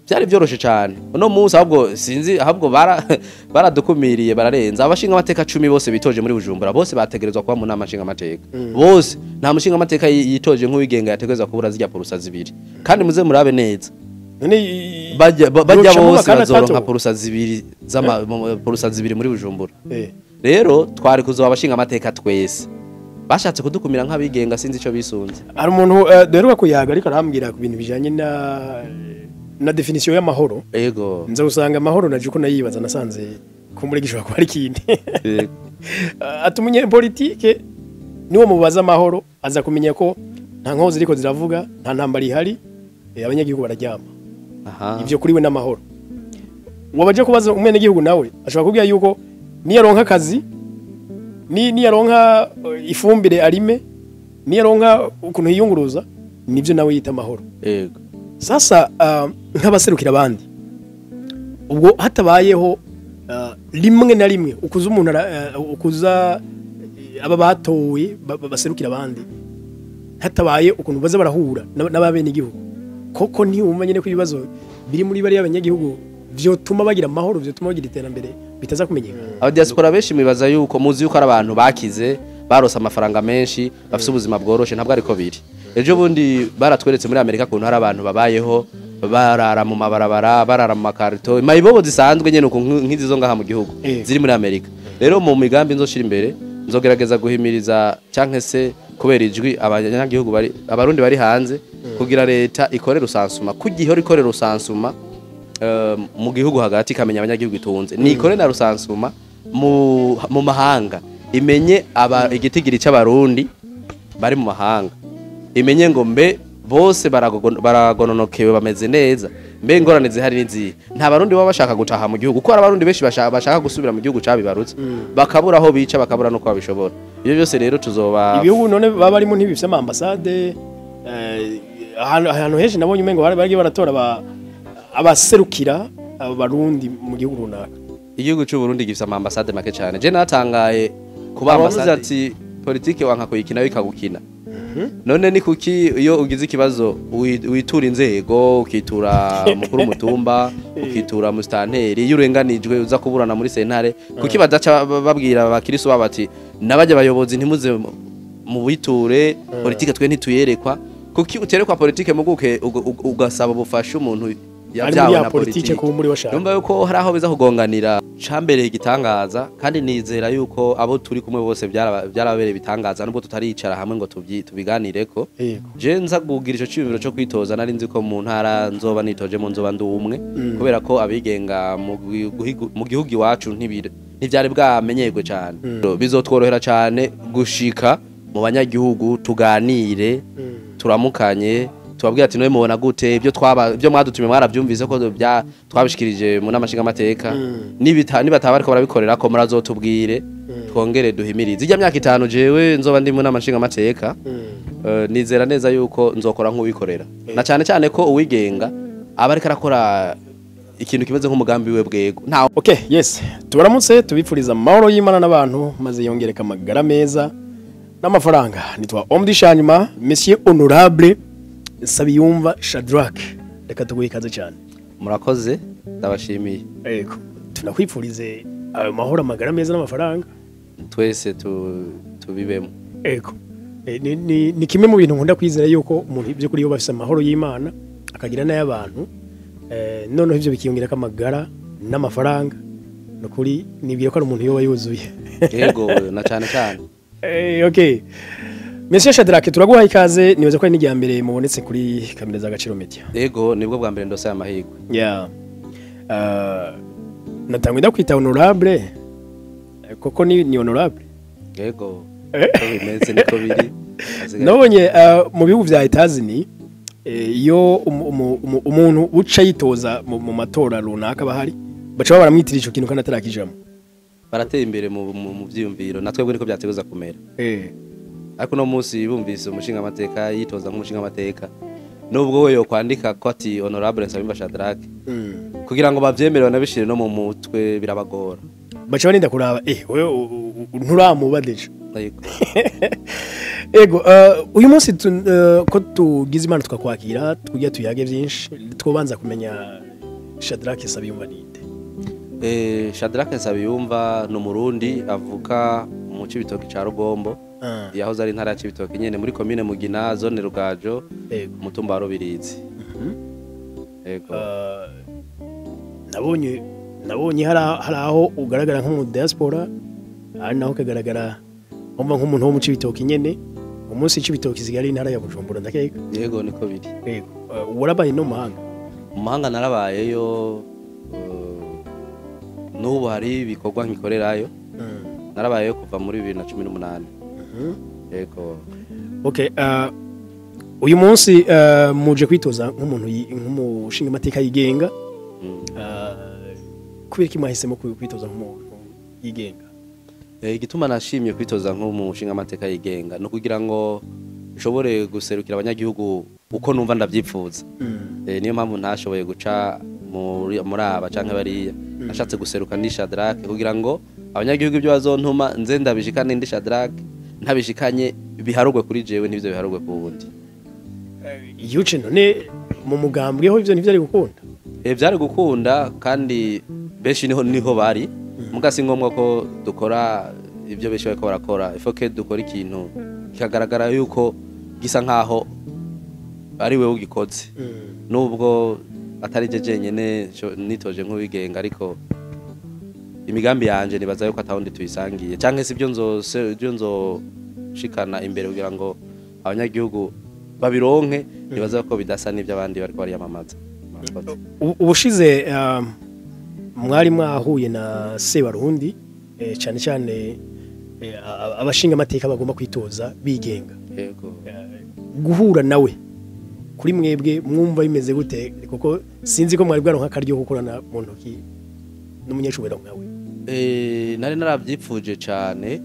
Byari byoroshe cyane. Uno munsi ahubwo sinzi, ahubwo baradukumiriye, bararenza. Abashinga amateka 10 bose bitoje muri Bujumbura, bose bategerezwa kuba mu nama nshinga amateka. Bose, nta mushinga amateka yitoje nk'uwigenga yategerezwa kubura zirya pourcent zibiri. Kandi muze murabe neza. None bajya yocamo bose bakana bazoronka atatu? pourcent zibiri z'ama pourcent zibiri muri Bujumbura. Rero twari kuzoba abashinga amateka twese. Bashatse kudukumira nk'abigenga, sinzi ico bisunze. Hari umuntu duheruka kuyaga, ariko arambwira ku bintu bijanye na définition y'amahoro. Nza usanga amahoro naje uko nayibaza, nasanze kumbure gishobora kuba ari ikindi. Ati umunyepolitike niwo mubaza amahoro, aza kumenya ko nta nkozi ziriko ziravuga, nta ntambara ihari, abanyagihugu bararyama. Ivyo kuri we n'amahoro. Wabaje kubaza umwenegihugu, nawe ashobora kubwira yuko niyaronka akazi, ni niyaronka ifumbire arime, niyaronka ukuntu yiyunguruza, nivyo nawe yita amahoro. Sasa nk'abaserukira abandi, ubwo hatabayeho rimwe na rimwe ukuza umuntu ukuza aba batowe baserukira abandi, hatabaye ukuntu baza barahura n'abenegihugu, koko ntiwumva nyene ko ibibazo biri muri bariya abanyagihugu vyotuma bagira amahoro, vyotuma bagira iterambere, bitaza kumenyekana? Aba diaspora benshi mwibaza yuko muzi yuko ari abantu bakize, barose amafaranga menshi, bafise ubuzima bworoshe. Ntabwo ariko biri. Ejo bundi baratweretse muri Amerika kuntu hari abantu babayeho barara mu mabarabara, barara mu makarito, mayibobo zisanzwe nyene uku nk'izi zo ngaha mu gihugu ziri muri Amerika. Rero mu migambi nzoshira imbere, nzogerageza guhimiriza canke se kubera ijwi abanyagihugu bari, abarundi bari hanze, kugira leta ikore recensement, kugira ikore recensement mu gihugu hagati, ikamenya abanyagihugu itunze, nikore na recensement mu mahanga, imenye aba igitigiri c'abarundi bari mu mahanga, imenye ngo mbe bose baragononokewe, bameze neza, mbe ingorane zihari n'izihe, nta barundi baba bashaka gutaha mu gihugu, kuko hari abarundi benshi bashaka gusubira mu gihugu cabibarutse, bakabura aho bica, bakabura nuko babishobora. Ibyo byose rero tuzoba Ibihugu none baba barimo ntibifise ama ambassade? Ahantu henshi nabonye umengo bari bagiye baratora abaserukira abarundi mu gihugu runaka. Igihugu cy'u Burundi gifise ama ambassade make cyane. Je natangaye kuba ambassade, ati politike wanka kuyikina bikagukina. None ni kuki iyo ugize ikibazo witura inzego, ukitura mukuru mutumba, ukitura mustanteri, iyo urenganijwe uza kuburana muri sentare, kuki badaca babwira abakirisu babo ati nabajya abayobozi ntimuze mu biture politike, twe ntituyerekwa? Kuki uterekwa politike muguke ugasaba ubufasha umuntu ari muri yabyawe ya na politike politike? kuba muri washaka. Numva yuko hari aho biza kugonganira. Cambereye igitangaza, kandi nizera yuko abo turi kumwe bose byarababereye ibitangaza, nubwo tutaricara hamwe ngo tubiganireko. Je nza kugira ico ciyumviro co kwitoza, nari nzi ko mu ntara nzoba nitoje mu nzoba ndi umwe, kubera ko abigenga mu gihugu iwacu ntivyari bwamenyerwe cane. Bizotworohera cane gushika mu banyagihugu, tuganire, turamukanye, tubabwira ati noye mubona gute ibyo twaba, ibyo mwadutumye mwaravyumvise ko bya twabishikirije mu nama nshingamateka, nibataba bariko barabikorera ko murazotubwire, twongere duhimirize. Ijya myaka 5 jewe nzoba ndi mu nama nshingamateka, nizera neza yuko nzokora nk'uwikorera, na cyane cyane ko uwigenga aba ariko arakora ikintu kimeze nk'umugambi we bwego nta Okay, yes. Tubaramutse, tubipfuriza amahoro y'Imana n'abantu, maze yongereka amagara meza n'amafaranga. Nitwa Omdi Shanyuma, Monsieur Honorable Sabiyumva Shadrack. Reka tuguhe ikaze cyane. Murakoze, ndabashimiye. Yego. Tunakwipfurize ayo mahoro, amagara meza n'amafaranga. Twese tubibemo. Yego. Ni kimwe mu bintu nkunda kwizera, yuko umuntu ibyo kuri yo bafise amahoro y'Imana akagira n'ay'abantu, noneho ivyo bikiyongera amagara n'amafaranga, nukuri nibwira ko ari umuntu yoba yuzuye. Yego, na cyane cyane. Okay. Monsieur Shadrack, turaguha ikaze. Nibaza ko ari n'irya mbere mubonetse kuri kamera za Gaciro Media. Yego, nibwo bwa mbere ndose amahirwe. Yeah. Natangwe ndakwita honorable, koko ni honorable. Yego, ko bimeze niko biri. Nabonye mu bihugu vya Etazini, iyo umuntu uca yitoza mu matora runaka bahari, baca baramwitira ico kintu kandi atarakijamo. Barateye imbere mu vyiyumviro, na twebwe niko byateguza kumera. Ariko uno munsi bumvise umushinga amateka yitoza nk'umushinga amateka, nubwo we yokwandika ko ati honorable Nsabimba Shadrack, kugira ngo bavyemere banabishire no mu mutwe birabagora. Baca barinda kuraba wewe nturamuba déjà. Yego. Ego, uyu munsi ko tugize Imana tukakwakira, tukugira tuyage byinshi, twobanza kumenya Shadrack Nsabiyumva ninde? Shadrack Nsabiyumva ni Umurundi avuka mu Cibitoke ca Rugombo, yahoze ari intara ya Cibitoke nyene, muri komine Mugina, zone Rugajo, umutumba wa Rubirizi. Yego. Nabonye hari aho ugaragara nko mu diaspora, ari naho kagaragara umva nk'umuntu wo mu Cibitoke nyene. Umunsi Cibitoke isigara intara ya Bujumbura, ndakeka. Yego, niko biri. Yego. Warabaye no mu mahanga? Mu mahanga narabayeyo, n'ubu hari ibikorwa nkikorerayo. Narabayeyo kuva muri 2018. Yego. Okay, uyu munsi muje kwitoza nk'umuntu nk'umushinga amateka yigenga. Kubera iki mwahisemo kwitoza nk'umuntu yigenga? Igituma nashimye kwitoza nk'umushinga amateka yigenga no kugira ngo nshobore guserukira abanyagihugu uko numva ndavyipfuza. Niyo mpamvu ntashoboye guca muri aba canke bariya. Nashatse guseruka ndi Shadrack kugira ngo abanyagihugu ibyo bazontuma nze ndabishikane ndi Shadrack, ntabishikanye biharugwe kuri jewe n'ivyo biharugwe ku wundi. Yuce none mu mugambwe ho ivyo ntivyari gukunda? Vyari gukunda, kandi benshi niho bari. Muga si ngombwa ko dukora ibyo benshi bariko barakora. Ifoke dukora ikintu kikagaragara yuko gisa nkaho ari wewe ugikoze. Nubwo atari je jenyene nitoje nk'uwigenga, ariko imigambi yanje nibaza yuko atawundi tuyisangiye, canke si ibyo nzoshikana imbere kugira ngo abanyagihugu babironke, nibaza ko bidasa n'ibyo abandi bariko bariyamamaza. Ubushize mwari mwahuye na Sebarundi, cyane cyane abashinga amateka bagomba kwitoza bigenga. Yego. Guhura nawe kuri mwebwe mwumva bimeze gute? Kuko sinzi ko mwari bwaronka akaryo gukorana mu ntoki n'umunyeshuri nkawe. Nari narabyipfuje cyane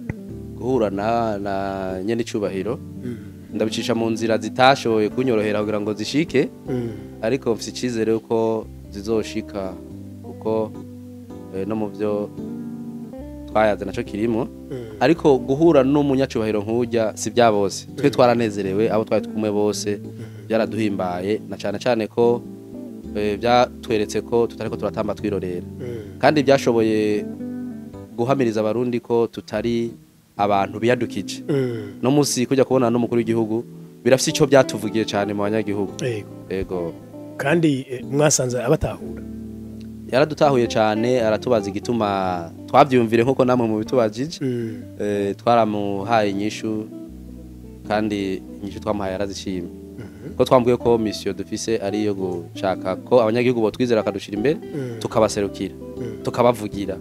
guhura na nyene icubahiro. Ndabicisha mu nzira zitashoboye kunyorohera kugira ngo zishike, ariko mfise icizere yuko zizoshika, kuko no mu byo twayaze naco kirimo. Ariko guhura n'umunyacubahiro nk'urya si bya bose. Twe twaranezerewe, abo twari kumwe bose byaraduhimbaye, na cyane cyane ko byatweretse ko tutariko turatamba twirorera. Kandi byashoboye guhamiriza Abarundi ko tutari abantu biyadukije. No munsi kujya kubona n'umukuru w'igihugu birafise ico byatuvugiye cyane mu banyagihugu. Yego. Kandi mwasanze abatahura? Yaradutahuye cyane, aratubaza igituma twavyumvire nkuko namwe mu bitubajije. Twaramuhaye inyishu, kandi inyishu twamuhaye yarazishimye. Ko twambwiye ko mission dufise ari iyo gushaka ko abanyagihugu botwizera akadushira imbere, tukabaserukira, tukabavugira,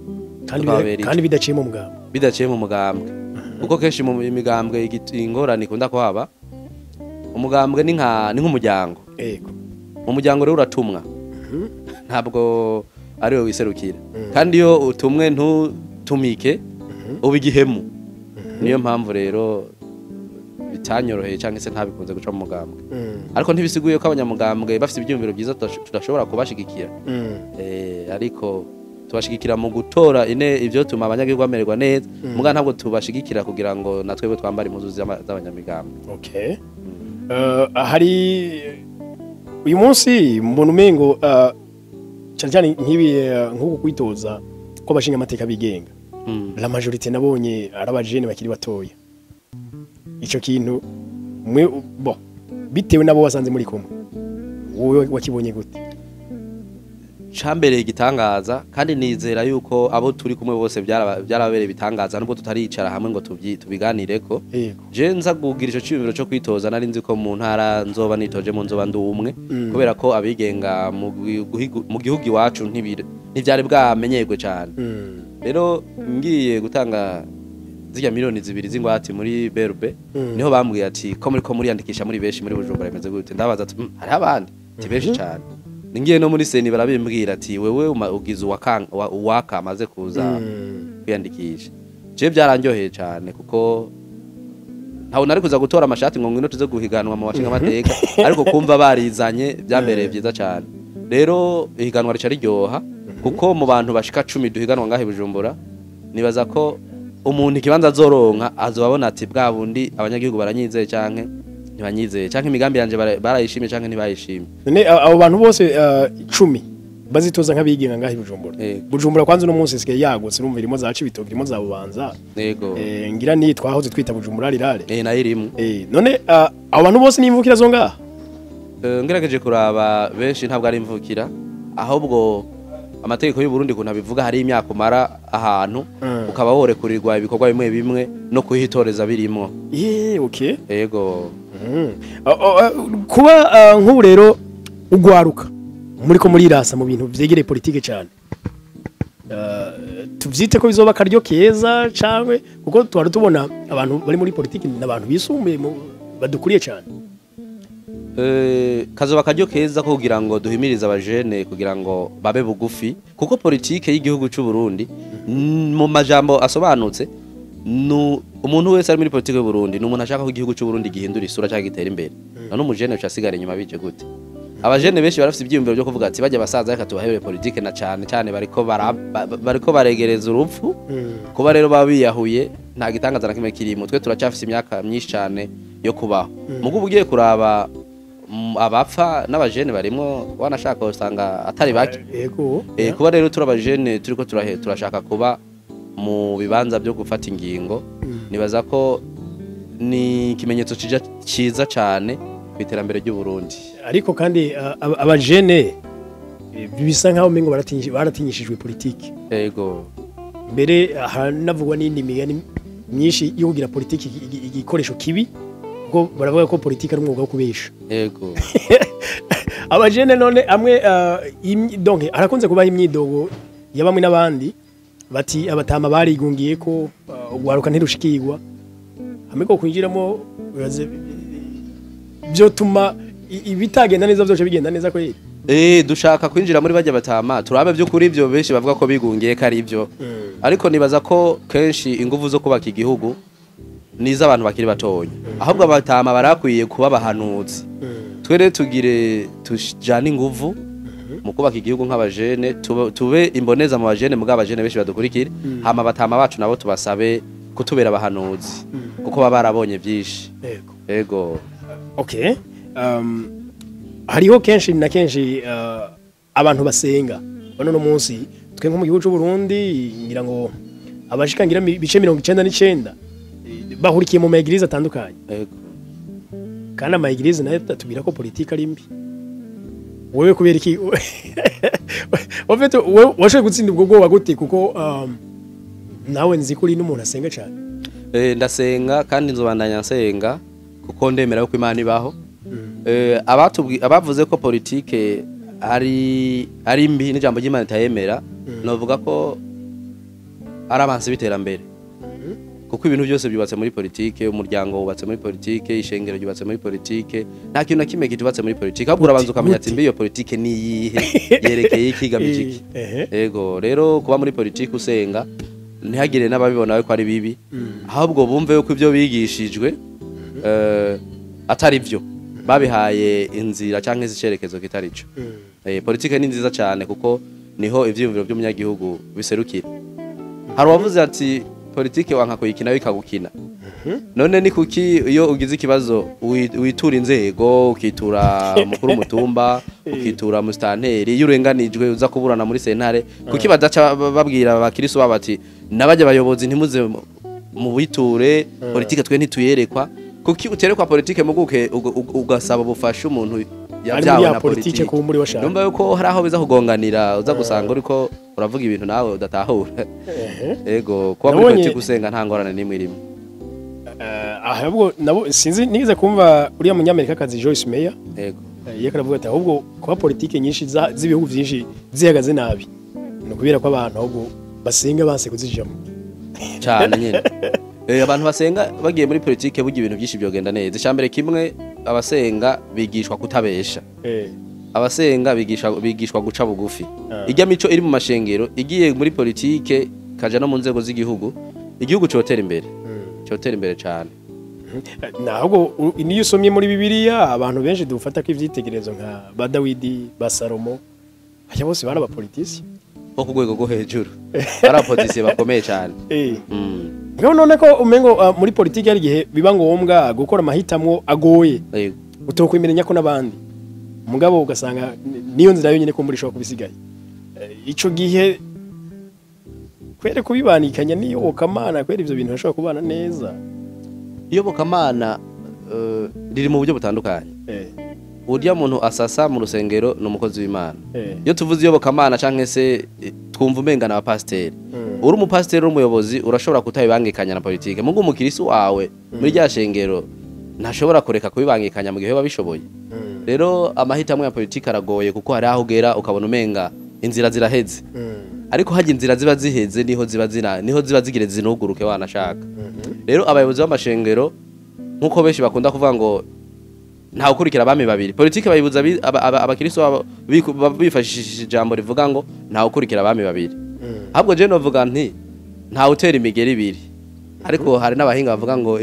kandi bidaciye mu mugambwe. Bidaciye mu mugambwe. Kuko kenshi mu migambwe ingorane ikunda kuhaba, umugambwe ni nk'umuryango. Yego. Umuryango rero uratumwa. Ntabwo ari we wiserukira. Kandi iyo utumwe ntutumike, uba igihemu. Niyo mpamvu rero bitanyoroheye cyangwa se ntabikunze guca mu mugambwe. Ariko ntibisiguye ko abanyamugambwe bafite ibyumviro byiza tudashobora kubashigikira. Ariko tubashigikira mu gutora ine ibyo tuma abanyagihugu bamererwa neza, muga ntabwo tubashigikira kugira ngo natwebwe twambare impuzu z'abanyamigambwe. Okay. Hari uyu munsi mbona umengo cyane cyane nk'ibi nk'uku kwitoza ko bashinga amateka bigenga. La majorité nabonye ari abajene bakiri batoya. Ico kintu mwe bo bitewe nabo wasanze muri kumwe, wowe wakibonye gute? Cambereye igitangaza, kandi nizera yuko abo turi kumwe bose byarabereye bitangaza, nubwo tutaricara hamwe ngo tubiganireko. Je nza kugira ico ciyumviro cyo kwitoza, nari nzi ko mu ntara nzoba nitoje mu nzoba ndi umwe, kubera ko abigenga mu gihugu iwacu ntivyari bwamenyerwe cyane. Rero ngiye gutanga zirya 2 miliyoni z'ingwate muri Berbe, niho bambwiye ati ko muri ko muriyandikisha muri benshi muri Bujumbura bimeze gute? Ndabaza ati hariho abandi ati benshi cyane. Ningiye no muri seni barabimbwira ati wewe ugize uwaka amaze kuza kwiyandikisha. Je byaranyoheye cyane, kuko ntawe nari kuza gutora amashati ngo ngwino tuze guhiganwa mu bashinga amateka, ariko kumva barizanye byambereye byiza cyane. Rero ihiganwa rica riryoha, kuko mu bantu bashika 10 duhiganwa ngahe Bujumbura, nibaza ko umuntu ikibanza azoronka azobabona ati bwa bundi abanyagihugu baranyizeye canke ntibanyizeye, canke imigambi yanje barayishimye canke ntibayishimye. None abo bantu bose 10 Bazitoza nk'abigenga ngaho i Bujumbura. Bujumbura kwanza uno munsi isigaye yagutse, urumva irimo za Cibitoke, irimo za Bubanza. Yego. Ngira ni twahoze twita Bujumbura rirare. Nayo irimo. None abo bantu bose n'imvukira zo ngaha? Ngerageje kuraba benshi ntabwo ari imvukira, ahubwo amategeko y'u Burundi kuntu abivuga hari imyaka umara ahantu ukaba worekurirwa ibikorwa bimwe bimwe no kuhitoreza birimo. Okay. Yego. Kuba nk'ubu rero ugwaruka muri ko muri rasa mu bintu vyegereye politike cyane, tuvyite ko bizoba karyo keza cangwe, kuko twari tubona abantu bari muri politike n'abantu bisumbuye badukuriye cyane. Kazoba karyo keza ko kugira ngo duhimirize abajene kugira ngo babe bugufi, kuko politike y'igihugu cy'u Burundi mu majambo asobanutse, umuntu wese ari muri politike y'u Burundi ni umuntu ashaka ko igihugu cy'u Burundi gihindura isura cyangwa gitera imbere. None umujene ucasigara inyuma bije gute? Abajene benshi barafite ibyiyumviro byo kuvuga ati bajya basaza reka tubahebere politike, na cyane cyane bariko baregereza urupfu. Kuba rero babiyahuye nta gitangaza na kimwe kirimo, twe turacyafise imyaka myinshi cyane yo kubaho. Mugo ugiye kuraba abapfa n'abajene barimo wanashaka usanga atari bake. Yego. Kuba rero turabajene turiko turashaka kuba mu bibanza byo gufata ingingo, nibaza ko ni ikimenyetso ciza cyane ku iterambere ry'u Burundi. Ariko kandi abajene bisa nkaho mengo baratinyishijwe politike. Yego. Mbere haranavugwa n'indi migani myinshi yo kugira politike igikoresho kibi, kuko baravuga ko politike ari umwuga wo kubesha. Yego. Abajene none amwe donc harakunze kubaho imyidogo ya bamwe n'abandi bati abatama barigungiye ko ugwaruka ntirushikirwa, hamwe ko kwinjiramo byotuma ibitagenda neza byose bigenda neza kweri. Dushaka kwinjira muri bajya batama turabe byo kuri ibyo benshi bavuga ko bigungiye ko ari ibyo. Ariko nibaza ko kenshi ingufu zo kubaka igihugu niza abantu bakiri batonya, ahubwo abatama barakwiye kuba bahanuzi. Twere tugire tujana ingufu mu kubaka igihugu nk'abajene, tube imboneza mu bajene, muga abajene benshi badukurikira, hama batama bacu nabo tubasabe kutubera abahanuzi kuko baba barabonye byinshi. Yego. Yego. Okay. Hariho kenshi na kenshi abantu basenga bano no munsi twe nko mu gihugu cy'u Burundi ngira ngo abashika ngira bice 99 bahurikiye mu maegirize atandukanye. Yego. Kandi amaegirize nayo tatubira ko politike ari mbi. Wewe kubera iki? En fait wewe washoboye gutsinda ubwo bwoba gute, kuko nawe nzi kuri n'umuntu asenga cyane? Ndasenga kandi nzobandanya nsenga kuko ndemera ko Imana ibaho. Abavuze ko politike ari mbi n'ijambo ry'Imana itayemera, novuga ko ari abansi b'iterambere. Kuko ibintu byose byubatse muri politike, umuryango wubatse muri politike, ishengero ryubatse muri politike, nta kintu na kimwe kitubatse muri politike. Ahubwo urabanza ukamenya ati mbi iyo politike ni iyihe, yerekeye iki, igamije iki. Yego, rero kuba muri politike usenga ntihagire n'ababibona ko ari bibi, ahubwo bumve yuko ibyo bigishijwe atari byo, babihaye inzira canke icerekezo kitari cyo. Politike ni nziza cyane kuko niho ivyiyumviro by'umunyagihugu biserukira. Hari uwavuze ati politike wanka kuyikina bikagukina. None ni kuki iyo ugize ikibazo witura inzego, ukitura mukuru mutumba, ukitura mustanteri, iyo urenganijwe uza kuburana muri sentare, kuki badaca babwira abakirisu bati nabajya bayobozi ntimuze mu biture politike twe ntituyerekwa? Kuki uterekwa politike muguke ugasaba ubufasha umuntu yabyawe na politike? Numva yuko hari aho biza kugonganira, uza gusanga uriko uravuga ibintu nawe udatahura. Ego, kuba muri politike usenga nta ngorane nimwe irimo. Ahubwo nabo sinzi nigeze kumva uriya munyamerika kazi Joyce Meyer. Ego. Yeka aravuga ati ahubwo kuba politike nyinshi z'ibihugu byinshi zihagaze nabi no kubera ko abantu ahubwo basenga banse kuzijamo cyane nyine. Abantu basenga bagiye muri politike burya ibintu byinshi byogenda neza. Icambere kimwe, abasenga bigishwa kutabesha. Abasenga bigishwa guca bugufi. Ijya mico iri mu mashengero igiye muri politike kaja no mu nzego z'igihugu, igihugu cotera imbere. Cotera imbere cyane. Nahubwo niyo usomye muri Bibiliya abantu benshi dufata ko ivyitegerezo nka ba Dawidi, ba Salomo, aya bose bari abapolitisi bo ku rwego rwo hejuru. Bari abapolitisi bakomeye cyane. Ngaho none ko umengo muri politiki hari igihe biba ngombwa gukora amahitamwo agoye. Utokwemeranya ko nabandi. Mugabo ugasanga niyo nzira yonyine ko muri shobora kubisigaye. Ico gihe kwere kubibanikanya n'iyobokamana, kwere ivyo bintu bashobora kubana neza. Iyobokamana riri mu buryo butandukanye. Urya muntu asasa mu rusengero ni umukozi w'Imana. Iyo tuvuze iyobokamana canke se twumva umenga na abapasiteri. Uri umupasiteri, uri umuyobozi, urashobora kutabibangikanya na politike. Mugu umukirisi wawe muri rya shengero ntashobora kureka kubibangikanya mu gihe babishoboye. Rero amahitamo ya politike aragoye, kuko hari aho ugera ukabona umenga inzira ziraheze. Ariko hajya inzira ziba ziheze niho ziba zina, niho ziba zigire zinuguruke wanashaka. Rero abayobozi b'amashengero, nkuko benshi bakunda kuvuga ngo nta ukurikira abami babiri, politike bayibuza abakristo babo bifashishije ijambo rivuga ngo nta ukurikira abami babiri. Ahubwo je novuga nti nta utera imigeri ibiri. Ariko hari n'abahinga bavuga ngo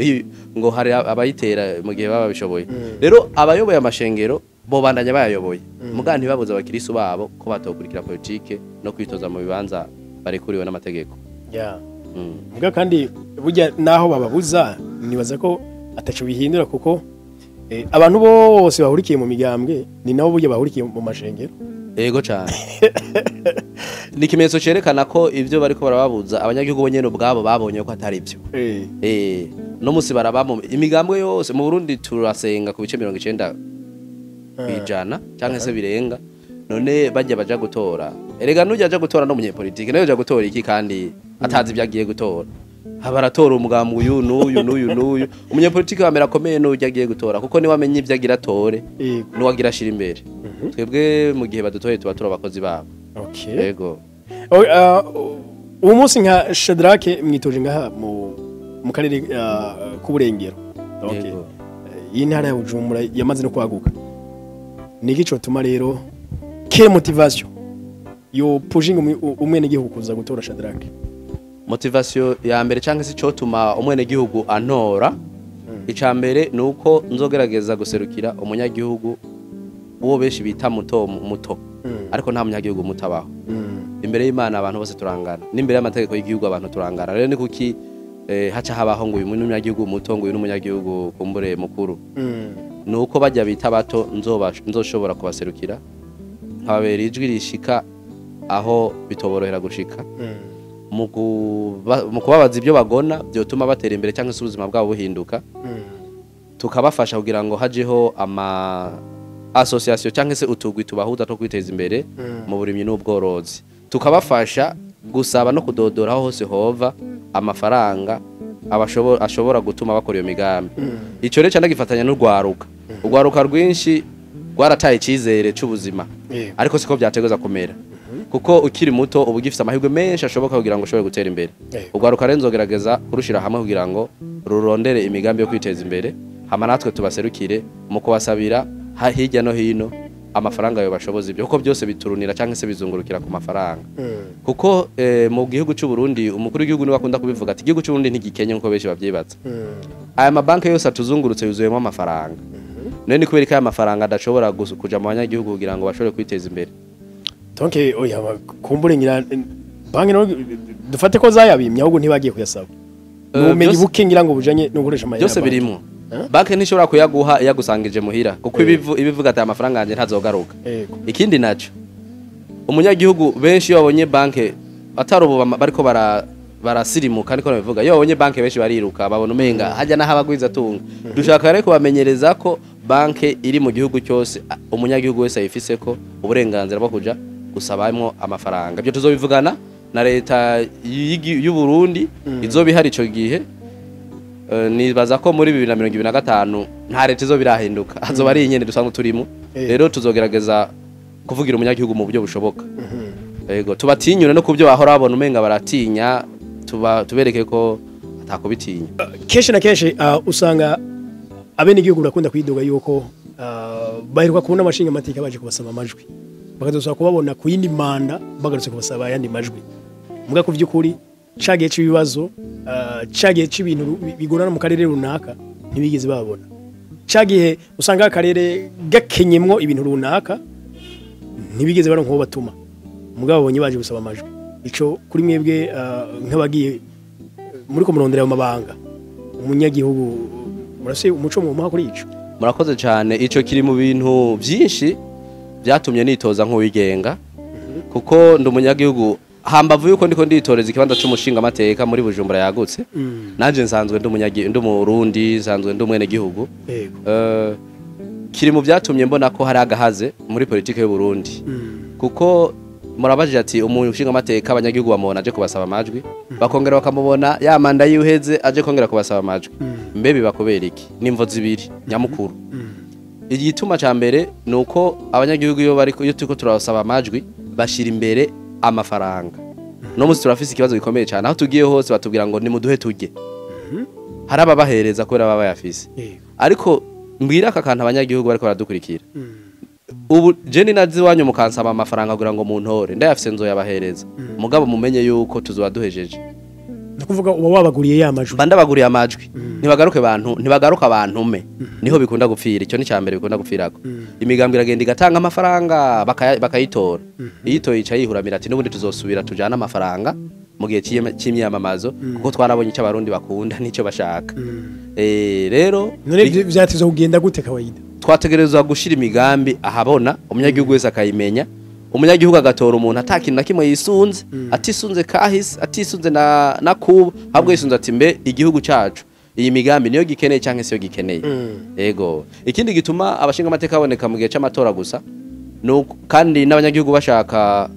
ngo hari abayitera mu gihe baba babishoboye. Rero abayoboye amashengero bo bandanya bayayoboye, muga ntibabuze abakristo babo ko batokurikira politike no kwitoza mu bibanza barekuriwe n'amategeko. Muga kandi burya naho bababuza, nibaza ko ataco bihindura, kuko abantu bose bahurikiye mu migambwe ni nabo burya bahurikiye mu mashengero. Ego cyane. Ni ikimenyetso cerekana ko ivyo bariko barababuza abanyagihugu bo nyene ubwabo babonye ko atari byo. No musi baraba mu imigambwe yose mu Burundi turasenga ku bice 90% canke se birenga. None bajya baja gutora, erega nujya aja gutora no munyepolitike nayo aja gutora iki kandi atazi ibyo agiye gutora? Abaratora umugambi uyu n'uyu n'uyu n'uyu. Umunyepolitike wa mbere akomeye n'ujya agiye gutora, kuko niwe amenya ibyo agira atore, n'uwo agira ashira imbere. Twebwe mu gihe badutoye tuba turi abakozi babo. Yego. Uwo munsi nka Shadrack mwitoje ngaha mu karere k'Uburengero. Yego. Iyi ntara ya Bujumbura yamaze no kwaguka. Niki cotuma rero quelle motivation yo pushing umwenegihugu kuza gutora Shadrack? Motivation ya mbere canke se cotuma umwenegihugu antora, ica mbere nuko nzogerageza guserukira umunyagihugu uwo benshi bita muto muto, ariko nta munyagihugu mutabaho. Imbere y'Imana abantu bose turangana, n'imbere y'amategeko y'igihugu abantu turangana. Rero ni kuki haca habaho ngo uyu n'umunyagihugu muto, ngo uyu n'umunyagihugu kumbure mukuru? Nuko bajya bita bato nzoshobora kubaserukira, nkababera ijwi rishika aho bitoborohera gushika, mu kubabaza ibyo bagona byotuma batera imbere cyangwa se ubuzima bwabo buhinduka. Tukabafasha kugira ngo hajeho ama association cyangwa se utugwi tubahuza two kwiteza imbere mu burimyi n'ubworozi. Tukabafasha gusaba no kudodora aho hose hova amafaranga ashobora gutuma bakora iyo migambi. Ico rero canagifatanya n'urwaruka. Urwaruka rwinshi rwarataye icizere c'ubuzima, ariko siko byategereza kumera, kuko ukiri muto uba ugifise amahirwe menshi ashoboka kugira ngo ushobore gutera imbere. Urwaruka rero nzogerageza kurushira hamwe kugira ngo rurondere imigambi yo kwiteza imbere, hama natwe tubaserukire mu kubasabira hirya no hino amafaranga yo bashoboza ibyo, kuko byose biturunira cyangwa se bizungurukira ku mafaranga. Kuko mu gihugu cy'u Burundi umukuru w'igihugu niwe akunda kubivuga ati igihugu cy'u Burundi ntigikenye nkuko benshi bavyibaza. Aya mabanki yose atuzungurutse yuzuyemo amafaranga. None ni kubera ko aya mafaranga adashobora kuja mu banyagihugu kugira ngo bashobore kwiteza imbere? Donc oya, kumbure ngira banki no dufate ko zayabimye, ahubwo ntibagiye kuyasaba. Nubumenyi buke ngira ngo bujanye no gukoresha amahera. Byose birimwo. Banki ntishobora kuyaguha yagusangije muhira, kuko ibivuga ati amafaranga yanje ntazogaruka. Ikindi naco, umunyagihugu benshi iyo babonye banki atari ubu bariko barasirimuka, niko nabivuga, iyo babonye banki benshi bariruka, babona umenga hajya n'ahabagwiza tunga. Dushaka rero kubamenyereza ko banki iri mu gihugu cyose, umunyagihugu wese ayifise ko uburenganzira bwo kuja gusabamwo amafaranga. Ibyo tuzobivugana na leta y'u Burundi izobihari ico gihe. Nibaza ko muri 2025 nta leta izobirahinduka, azoba ari inyene dusanzwe turimo. Rero tuzogerageza kuvugira umunyagihugu mu buryo bushoboka. Yego, tubatinyure no kubyo bahora babona umenga baratinya, tubereke ko atakubitinya. Kenshi na kenshi usanga abenegihugu bakunda kwidoga yuko baheruka kubona amashinga amateka baje kubasaba amajwi, bakazosaba kubabona ku yindi manda bagarutse kubasaba ayandi majwi. Muga ku vy'ukuri cagiye c'ibibazo, cagiye c'ibintu bigorana mu karere runaka ntibigeze babona. Cagihe usanga akarere gakenyemwo ibintu runaka ntibigeze baronka uwo batuma, mugabo babonye baje gusaba amajwi. Ico kuri mwebwe nk'abagiye muri ko murondera ayo mabanga, umunyagihugu murase umuco mu kuri ico? Murakoze cyane. Ico kiri mu bintu byinshi byatumye nitoza nk'uwigenga. Kuko ndi umunyagihugu, hambavu yuko ndiko nditoreza ikibanza c'umushinga amateka muri Bujumbura yagutse, nanje nsanzwe ndi umurundi, nsanzwe ndi umwenegihugu. Kiri mu byatumye mbona ko hari agahaze muri politike y'u Burundi. Kuko murabajije ati umushinga amateka abanyagihugu bamubona aje kubasaba amajwi, bakongera bakamubona ya manda yuheze aje kongera kubasaba amajwi. Mbe biba kubera iki? Nimvo zibiri nyamukuru. Igituma ca mbere nuko abanyagihugu iyo bari iyo turiko turabasaba amajwi bashira imbere amafaranga. No musi turafise ikibazo gikomeye cyane, aho tugiye hose batubwira ngo nimuduhe turye. Hari ababahereza kubera baba bayafise. Ariko mbwira aka kantu abanyagihugu bariko baradukurikira. Ubu je ni nazi wanyu mukansaba amafaranga kugira ngo muntore, ndayafise nzoyabahereza. Mugabo mumenye yuko tuzoba duhejeje. Ndakuvuga uba wabaguriye ya majwi. Mba ndabaguriye amajwi. Ntibagaruke bantu, ntibagaruka abantu me. Niho bikunda gupfira, icyo ni cyambere bikunda gupfirako. Imigambwe iragenda igatanga amafaranga bakayitora. Iyitoye ica yihuramira ati n'ubundi tuzosubira tujana amafaranga mu gihe c'imyamamazo, kuko twarabonye icyo abarundi bakunda n'icyo bashaka. Rero none vyatizo kugenda gute kawaida? Twategerezwa gushira imigambi ahabona, umunyagihugu wese akayimenya. Umunyagihugu agatora umuntu atakintu na kimwe yisunze, atisunze kahise, atisunze na kubu, ahubwo yisunze ati mbe igihugu cacu iyi migambi niyo gikeneye canke siyo gikeneye. Ego. Ikindi gituma abashinga amateka baboneka mu gihe c'amatora gusa, nuko kandi n'abanyagihugu bashaka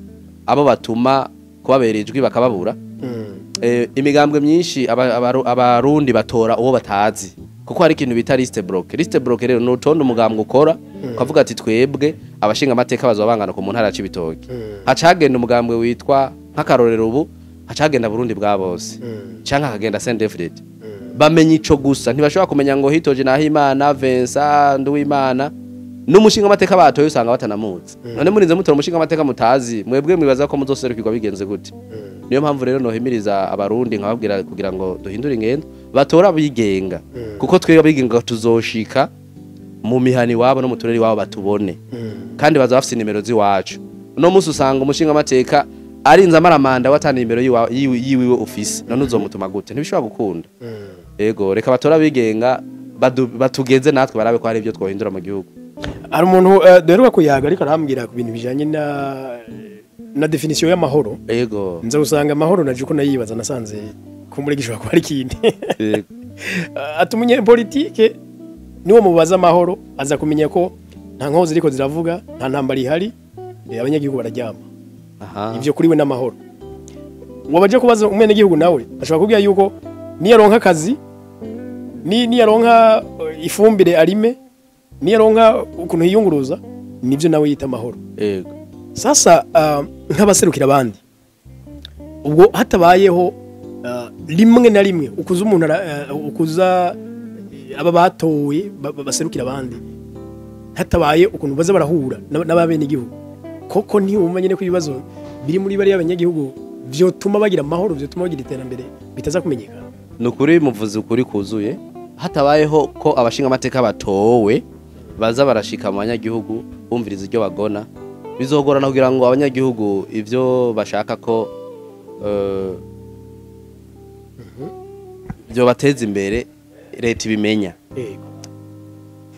abo batuma kubabera ijwi bakababura. Imigambwe myinshi abarundi batora uwo batazi, kuko hari ikintu bita liste bloquée. Liste bloquée rero nutonde umugambwe ukora ukavuga ati twebwe abashinga amateka bazoba bangana ku ntara ya Cibitoke. Hacagenda umugambwe witwa nk'akarorero ubu hacagenda Burundi bwa bose, canke hakagenda CNDD-FDD. Bamenye ico gusa, ntibashobora kumenya ngo hitoje Nahimana, Vincent Nduwimana n'umushinga amateka batoye usanga batanamuzi. None murinze mutora umushinga amateka mutazi, mwebwe mwibaza ko muzoserukirwa bigenze gute? Niyo mpamvu rero nohimiriza abarundi nkababwira kugira ngo duhindure ingendo, batora abigenga. Kuko twebwe abigenga tuzoshika mu mihani wabo no mu turere wabo batubone. Kandi baza bafise nimero ziwacu. Uno munsi usanga umushinga amateka arinze amaramanda watana nimero yiwiwe office, none uzomutuma gute? Ntibishobora gukunda. Ego, reka batora abigenga batugeze natwe barabe ko hari ibyo twohindura mu gihugu. Hari umuntu duheruka kuyaga ariko arambwira ku bintu bijanye na définition y'amahoro. Ego. Nza usanga amahoro naje uko nayibaza nasanze kumbure gishobora kuba ari ikindi. Ati umunyepolitike niwo mubaza amahoro aza kumenya ko nta nkozi ziriko ziravuga, nta ntambara ihari, abanyagihugu bararyama. Ivyo kuri we n'amahoro. Wabaje kubaza umwenegihugu nawe ashobora kubwira yuko niyaronka akazi, niyaronka ifumbire arime, niyaronka ukuntu yiyunguruza, nivyo nawe yita amahoro. Ego. Sasa nk'abaserukira abandi ubwo hatabayeho rimwe na rimwe ukuza umuntu ukuza aba batowe baserukira abandi, hatabaye ukuntu baza barahura n'ababenegihugu, koko ntiyumva nyene ko ibibazo biri muri bariya abanyagihugu vyotuma bagira amahoro, vyotuma bagira iterambere bitaza kumenyekana. Nukuri muvuze ukuri kuzuye. Hatabayeho ko abashinga amateka batowe baza barashika mu banyagihugu bumviriza ibyo bagona, bizogorana kugira ngo abanyagihugu ivyo bashaka ko byo bateza imbere leta ibimenya. Yego.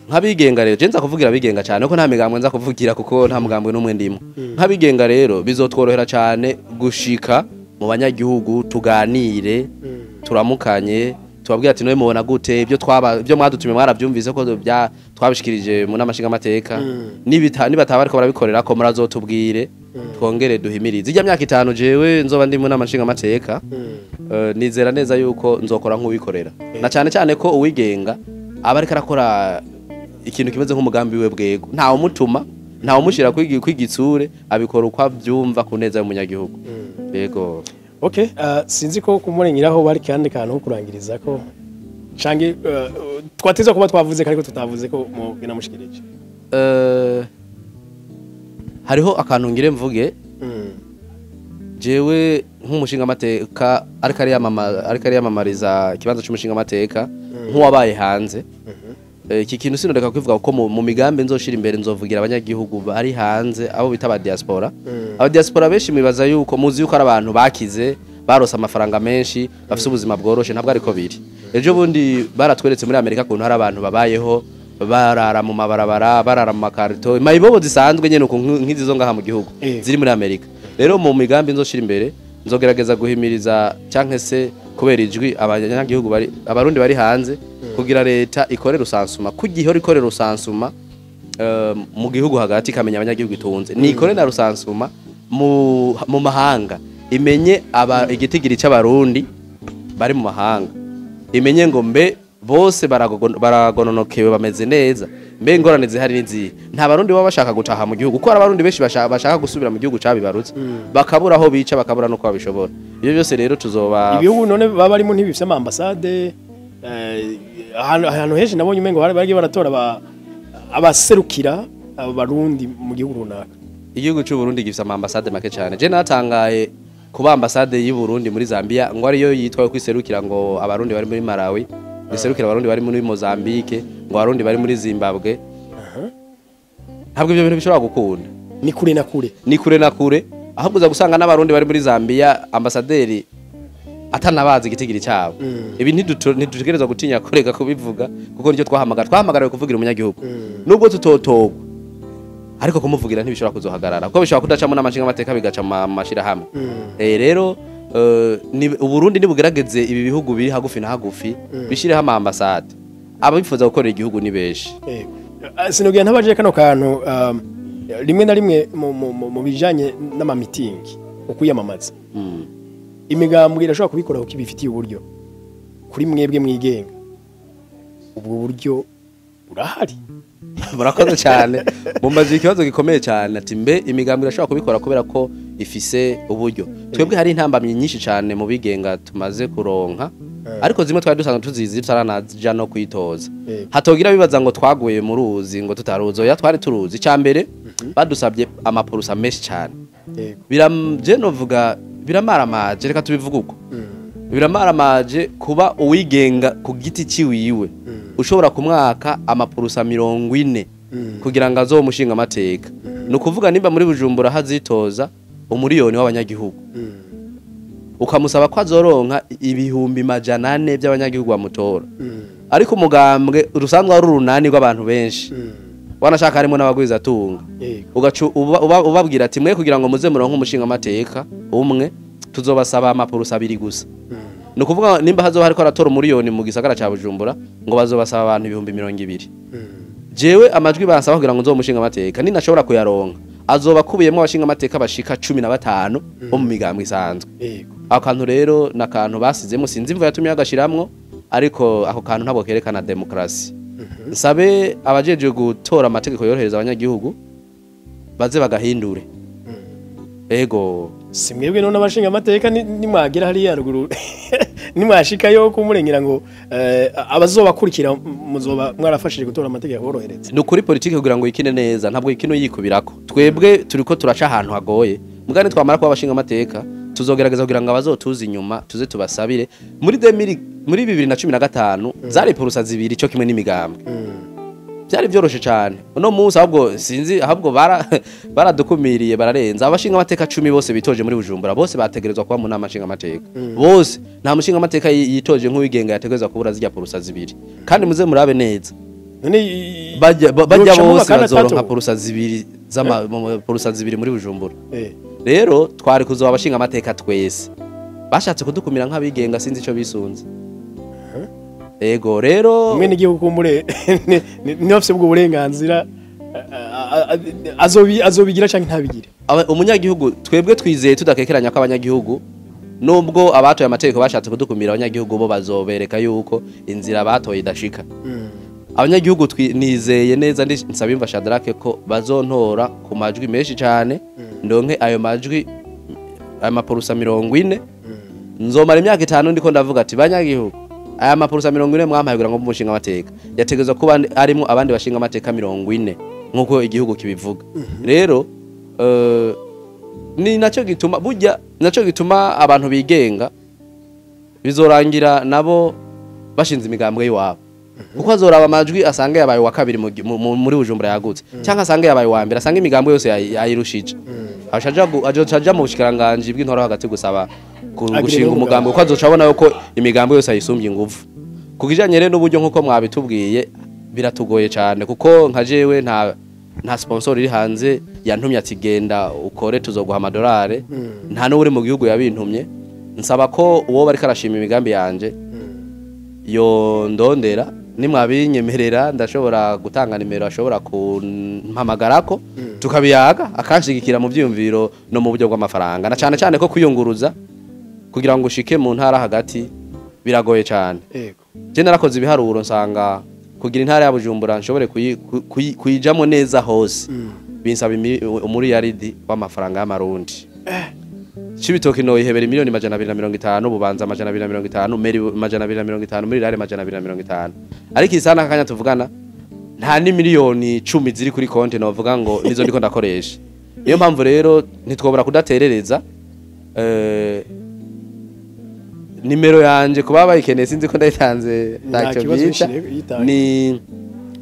Nk'abigenga rero, je nza kuvugira abigenga cyane ko nta migambwe nza kuvugira, kuko nta mugambwe n'umwe ndimo. Nk'abigenga rero bizotworohera cyane gushika mu banyagihugu, tuganire, turamukanye, tubabwira ati nowe mubona gute ibyo twaba ibyo mwadutumye, mwarabyumvise ko bya twabishikirije mu nama nshingamateka, nibataba ariko barabikorera ko murazotubwire, twongere duhimirize. Ijya myaka 5 jewe nzoba ndi mu nama nshingamateka, nizera neza yuko nzokora nk'uwikorera, na cyane cyane ko uwigenga aba ariko arakora ikintu kimeze nk'umugambi we bwego, ntawe umutuma, ntawe umushira kwigitsure, abikora uko abyumva ku neza y'umunyagihugu. Yego. Okay, sinzi ko kumurengeraho bari kandi kantu ko kurangiriza ko canke twateza kuba twavuze ariko tutavuze ko mugena mushikirije. Hariho akantu ngire mvuge. Jewe nk'umushinga amateka ariko ari yamamariza ikibanza cy'umushinga amateka nk'uwabaye hanze. Iki kintu sinoreka kwivuga kuko mu migambi nzoshira imbere nzovugira abanyagihugu bari hanze, abo bita aba diaspora. Aba diaspora benshi mwibaza yuko muzi yuko ari abantu bakize, barose amafaranga menshi, bafise ubuzima bworoshe, ntabwo ariko biri. Ejo bundi baratweretse muri Amerika kuntu hari abantu babayeho Barara mu mabarabara, barara mu makarito, mayibobo zisanzwe nyene uko nk'izi zo ngaha mu gihugu ziri muri Amerika. Rero mu migambi nzoshira imbere, nzogerageza guhimiriza canke se kubera ijwi abanyagihugu bari, abarundi bari hanze, kugira leta ikore rusansuma, kugihora ikore rusansuma mu gihugu hagati, ikamenya abanyagihugu itunze, ni ikore na rusansuma mu mahanga, imenye igitigiri c'abarundi bari mu mahanga, imenye ngo mbe bose baragononokewe, bameze neza, mbe ingorane zihari n'izihe. Nta barundi baba bashaka gutaha mu gihugu, kuko hari abarundi benshi bashaka gusubira mu gihugu cabibarutse, bakabura aho bica, bakabura nuko babishobora. Ibyo byose rero tuzoba Ibihugu none baba barimo ntibifise ama ambassade, ahantu henshi nabonye umengo bari bagiye baratora abaserukira abarundi mu gihugu runaka. Igihugu cy'u Burundi gifise ama ambassade make cyane. Je natangaye kuba ambassade y'u Burundi muri Zambia ngo ariyo yitwa ko iserukira ngo abarundi bari muri Malawi, iserukira abarundi bari muri Mozambique, ngo abarundi bari muri Zimbabwe. Ntabwo ibyo bintu bishobora gukunda. Ni kure na kure. Ni kure na kure. Ahubwo uza gusanga n'abarundi bari muri Zambia ambasaderi atanabazi igitigiri cyabo. Ibi ntidutegerezwa gutinya kureka kubivuga, kuko nicyo twahamagara. Twahamagariwe kuvugira umunyagihugu. Nubwo tutotogwa, ariko kumuvugira ntibishobora kuzohagarara, kuko bishobora kudacamo n'amashinga amateka, bigaca mu mashirahamwe. Rero Uburundi nibugerageze ibi bihugu biri hagufi na hagufi bishireho ama ambassade. Abifuza gukorera igihugu ni benshi. Sinogira ntabaje kano kantu, rimwe na rimwe mu bijanye n'amamitingi, ukwiyamamaza, imigambwe irashobora kubikora kuko ibifitiye uburyo. Kuri mwebwe mwigenga, ubwo buryo burahari? Murakoze cyane, mumbaje ikibazo gikomeye cyane, ati mbe imigambwe irashobora kubikora kubera ko ifise uburyo. Twebwe hari intambamyi nyinshi cyane mu bigenga tumaze kuronka, ariko zimwe twari dusanzwe tuzizi tutaranaja no kwitoza. Hatogira bibaza ngo twaguye mu ruzi ngo tutaruzi, oya, twari turuzi. Icya mbere, badusabye amaporusa menshi cyane. Je novuga biramaramaje, reka tubivuge uko. Biramaramaje kuba uwigenga ku giti ciwiwe ushobora kumwaka amaporusa 40 kugira ngo azobe umushinga amateka. Ni ukuvuga nimba muri Bujumbura hazitoza 1 miliyoni w'abanyagihugu, ukamusaba ko azoronka 400,000 by'abanyagihugu bamutora, ariko umugambwe rusanzwe ari urunani rw'abantu benshi, wanashaka harimo n'abagwizatunga, ugaca ubabwira ati mwe kugira ngo muze muronke umushinga amateka umwe, tuzobasaba amaporusa 2 gusa. Ni ukuvuga nimba hazoba hariko aratora 1 miliyoni mu gisagara ca Bujumbura, ngo bazobasaba abantu 20,000. Jewe amajwi bansaba kugira ngo nzobe umushinga amateka ninashobora kuyaronka, azoba akubiyemwo abashinga amateka bashika 15 bo mu migambwe isanzwe. Ako kantu rero ni akantu basizemo, sinzi imvo yatumye bagashiramwo, ariko ako kantu ntabwo kerekana demokarasi. Nsabe abajejwe gutora amategeko yorohereza abanyagihugu baze bagahindure. Ego. Si mwebwe none abashinga amateka, nimwagera hariya ruguru, nimwashikayo kumurengera ngo abazobakurikira muzoba mwarafashije gutora amategeko yorohereza? Ni ukuri, politiki kugira ngo yikine neza ntabwo yikine yikubirako. Twebwe turiko turaca ahantu hagoye, mugani twamara kuba abashinga amateka tuzogerageza kugira ngo abazotuza inyuma tuze tubasabire. Muri 2000, muri 2015 zari porusa 2 cyo kimwe n'imigambwe, byari byoroshe cyane. Uno munsi ahubwo sinzi, ahubwo baradukumiriye, bararenza. Abashinga amateka 10 bose bitoje muri Bujumbura bose bategerezwa kuba mu nama nshinga amateka bose. Nta mushinga amateka yitoje nk'uwigenga yategerezwa kubura zijya porusa 2. Kandi muze murabe neza, None bajya yocamwo bose bakandi bazoronka atatu? porusa 2 z'ama porusa 2 muri Bujumbura. Rero twari kuzoba abashinga amateka twese, bashatse kudukumira nk'abigenga, sinzi ico bisunze. Ego rero. Umwe n'igihugu kumbure niba afise ubwo burenganzira, azobigira canke ntabigire. Umunyagihugu, twebwe twizeye tudakekeranya ko abanyagihugu, nubwo abatoye amategeko bashatse kudukumira, abanyagihugu bo bazobereka yuko inzira batoye idashika. Abanyagihugu nizeye neza, ndi Nsabimva Shadrack, ko bazontora ku majwi menshi cyane, ndonke ayo majwi, ayo maporusa 40. Nzomara imyaka 5 ndiko ndavuga ati banyagihugu, aya maporusa 40 mwampaye kugira ngo mbe umushinga amateka yategerezwa kuba arimo abandi bashinga amateka 40 nk'uko igihugu kibivuga. Rero ni nacyo gituma burya, nacyo gituma abantu bigenga bizorangira nabo bashinze imigambwe y'iwabo, kuko azoraba amajwi asanga yabaye wa kabiri muri Bujumbura yagutse, cyangwa asanga yabaye wa mbere, asanga imigambwe yose yayirushije, azoca aja mu bushikiranganji bw'intwaro hagati gusaba Agire gushinga n'umugambwe. umugambwe, kuko azoca abona yuko imigambwe yose ayisumbye inguvu. Ku kijanye rero n'uburyo, nk'uko mwabitubwiye, Biratugoye cyane kuko nka jewe nta sponsor iri hanze yantumye ati genda ukore tuzoguha amadolari, nta n'uri mu gihugu yabintumye. Nsaba ko uwo bariko arashima imigambi yanje yo ndondera, nimwabinyemerera ndashobora gutanga nimero ashobora kumpamagarako tukabiyaga, akanshigikira mu byiyumviro no mu buryo bw'amafaranga, na cyane cyane ko kwiyunguruza kugira ngo ushike mu ntara hagati biragoye cyane. Yego. Je narakoze ibiharuro nsanga kugira intara ya Bujumbura nshobore kuyijamo neza hose binsaba umuriyaridi w'amafaranga y'amarundi. Cibitoke no ihebera miliyoni 250, Bubanza 250, Meri 250, muri Rare 250. Ariko isana akanya tuvugana nta ni miliyoni 10 ziri kuri konti novuga ngo nizo ndiko ndakoresha. Niyo mpamvu rero ntitwobora kudaterereza. Nimero yanje kuba bayikeneye sinzi ko ndayitanze ntacyo byica, ni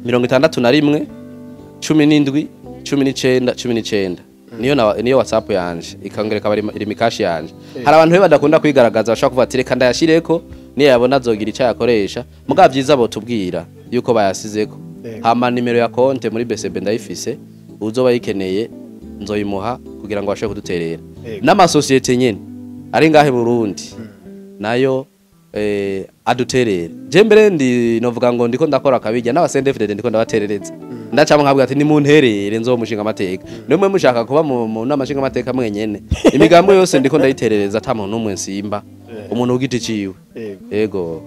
61 17 19 19. Niyo WhatsApp yanje ikongera bari iri mikashi yanje. Hari abantu badakunda kwigaragaza bashaka kuvuga ati reka ndayashireko niyo yabona azogira icyo yakoresha, mugabo byiza botubwira yuko bayasizeko. Hama nimero ya konte muri BCB ndayifise, uzoba yikeneye nzoyimuha kugira ngo bashobore kuduterera. N'amasosiyete nyene ari ngahe Burundi nayo aduterere. Je mbere ndi novuga ngo ndiko ndakora akabijya n'abasendefrede ndiko ndabaterereza. Ndacamo nkabwa ati nimunterere nzomushinga amateka. Nimwe mushaka kuba mu nama nshinga amateka mwenyene. Imigambo yose ndiko ndayiterereza ata muntu umwe nsimba. Umuntu ugiti ciwe. Yego.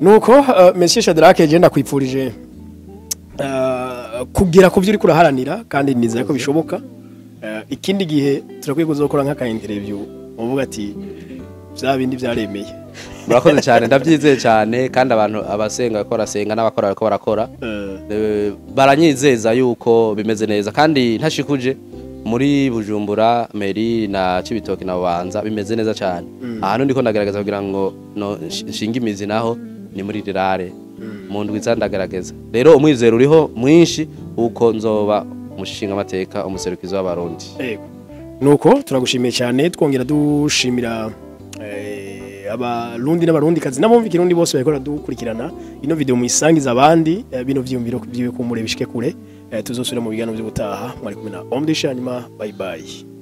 Nuko Monsieur Shadrack je ndakwipfurije kugira ku byo uri kuraharanira kandi nizeye ko bishoboka. Ikindi gihe turakwiye kuzokora nk'aka interview uvuga ati bya bindi byaremeye. Murakoze cyane, ndabyizeye cyane kandi abantu abasenga ko rasenga n'abakora ko barakora baranyizeza yuko bimeze neza kandi ntashikuje muri Bujumbura Meri na Cibitoke na Bubanza bimeze neza cyane. Ahantu ndiko ndagaragaza kugira ngo no nshinga imizi naho ni muri Rirare mu ndwi ndagaragaza. Rero umwizero uriho mwinshi uko nzoba umushinga amateka umuserukizo w'abarundi. Yego. Nuko turagushimiye cyane, twongera dushimira abarundi n'abarundi kazi nabumva ikirundi bose bariko dukurikirana ino video muyisangiza abandi bino vyumviro byiwe kumure bishike kure. Tuzosubira mu biganiro by'ubutaha. Mwari kumwe na Omdisha, hanyuma bye bye.